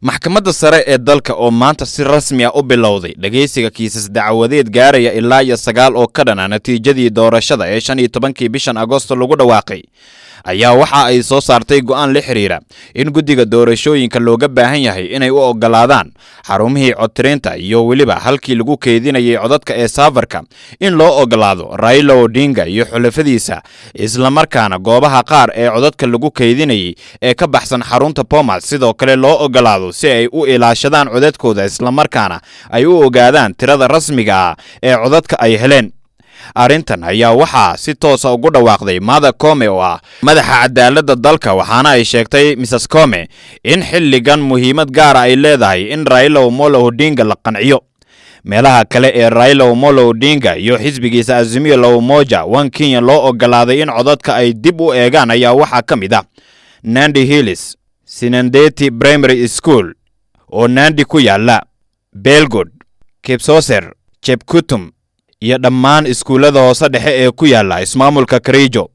Maxkamadda sare ee dalka oo maanta si rasmi ah u bilowday dhegaysiga kiisas dacwadeed gaaraya ilaa iyo sagaal oo ka dhan ah natiijadii doorashada ee 15-kii bishan Agosto lagu dhawaaqay, ayaa waxa ay soo saartay go'aan la xiriira in guddiga doorashooyinka looga baahan yahay inay u oggolaadaan xarumihii codtirinta iyo weliba halkii lagu keydinayay codadka ee server-ka in loo oggolaado Raila Odinga iyo xulafadiisa, islamarkaana goobaha qaar ee codadka lagu keydinayay ee ka baxsan xarunta Bomas sidoo kale loo oggolaado, si ay u ilaashadaan codadkooda, islamarkaana ay u ogaadaan tirada rasmiga ah ee codadka ay heleen. Arrintan ayaa waxaa si toosa ugu dhawaaqday Martha Koome oo ah madaxa cadaaladda dalka, waxaana ay sheegtay Mrs Koome in xilligan muhiimad gaara ay leedahay in Raila Omolo Odinga la qanciyo. Meelaha kale ee Raila Omolo Odinga iyo xisbigiisa Azimio la Umoja One Kenya loo ogolaaday in codadka ay dib u eegaan ayaa waxaa ka mid ah Nandi Hills, Sinendet Primary School oo Nandi ku yaala, Belgod, Kipsoser, Chepkutum iyo dhammaan iskuullada hoose dhexe ee ku yaala ismaamulka Kericho.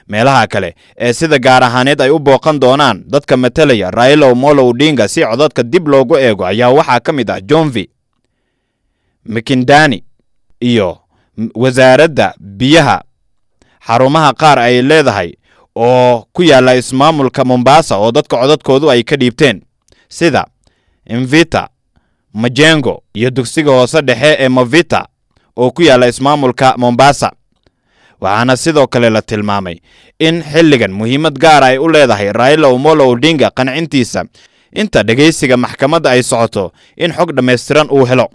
Meelaha kale ee sida gaar ahaaneed ay u booqan doonaan dadka matalaya Raila Omolo Odinga si codadka dib loogu eego ayaa waxaa ka mid ah Jomvu, Mikindani iyo wasaaradda biyaha xarumaha qaar ay leedahay oo ku yaala ismaamulka Mombasa oo dadka codadkoodu ay ka dhiibteen, sida Mvita, Majengo iyo dugsiga hoose dhexe ee Mavita oo ku yaala ismaamulka Mombasa. Waxaana sidoo kale la tilmaamay in xilligan muhiimad gaara ay u leedahay Raila Omolo Odinga qancintiisa inta dhegaysiga maxkamadda ay socoto in xog dhammaystiran uu helo.